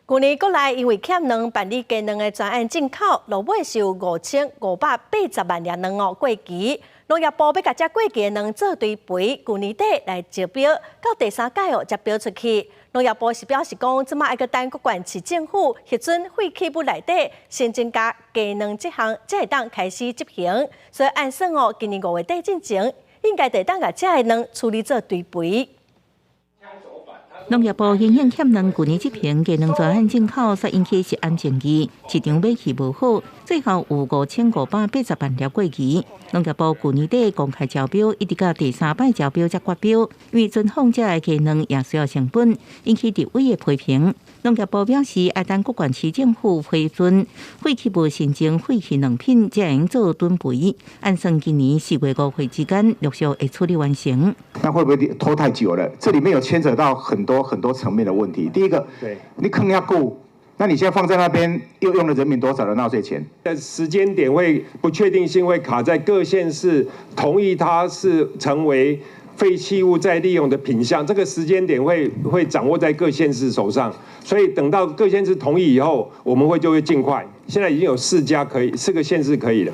舊年國內因為欠卵辦理雞卵的專案進口，落尾是有5580萬粒卵哦過期。農業部欲共這過期的卵做堆肥，舊年底來招標，到第三屆哦才標出去。農業部是表示講，這馬愛閣等各縣市政府核准廢棄物內底新增加雞卵這項，才會當開始執行。所以按算哦，今年5月底進前，應該會當共這个卵處理做堆肥。農業部因應欠卵，舊年執行雞卵專案進口，煞引起食安爭議，市場買氣無好，最後有5580萬粒過期。農業部舊年底公開招標，一直到第三擺招標才決標，因為存放這个雞卵也需要成本，引起立委的批評。農業部表示，愛等各縣市政府批准廢棄物新增廢棄卵品，才會做囤肥。按算今年4月5月之間陸續會處理完成。那會不會拖太久了？這裡面有牽扯到很多很多層面的問題。第一個，你囥遐久，那你現在放在那邊，又用了人民多少的納稅錢？時間點會不確定性會卡在各縣市同意它是成為廢棄物再利用的品項，這個時間點會掌握在各縣市手上，所以等到各縣市同意以後，我們就會盡快。現在已經有四家可以，四個縣市可以了。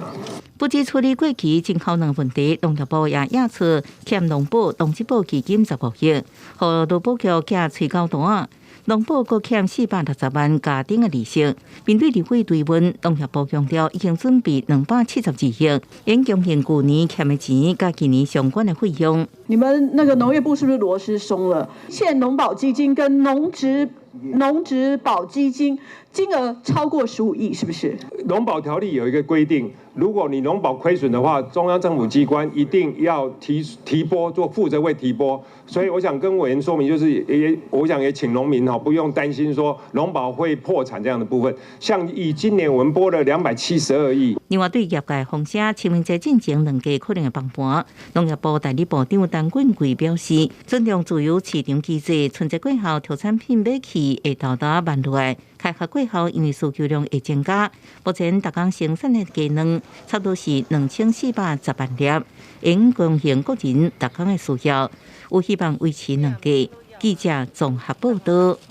不止處理過期進口卵問題，農業部也押出欠農保、農質保基金15億，予勞保局寄催繳單。農保閣欠460萬家庭的利息。面對立委追問，農業部強調已經準備272億，應供應舊年欠的錢，佮今年相關的費用。你們那個農業部是不是螺絲鬆了？欠農保基金跟農質保基金金額超過15億，是不是？農保條例有一個規定，如果你農保虧損的話，中央政府機關一定要提撥做負責會提撥。所以我想跟委員說明，就是也我想也請農民哈不用擔心說農保會破產這樣的部分。像以今年我們撥了272億。另外對業界風聲，清明節進前卵價可能會崩盤。農業部代理部長陳俊貴表示，尊重自由市場機制，春節過後畜產品買氣會沓沓慢落來，開學過後因為需求量會增加，目前逐工生產的雞卵差不多是2410萬粒，應供應國人逐工的需要，有希望維持卵價。記者綜合報道。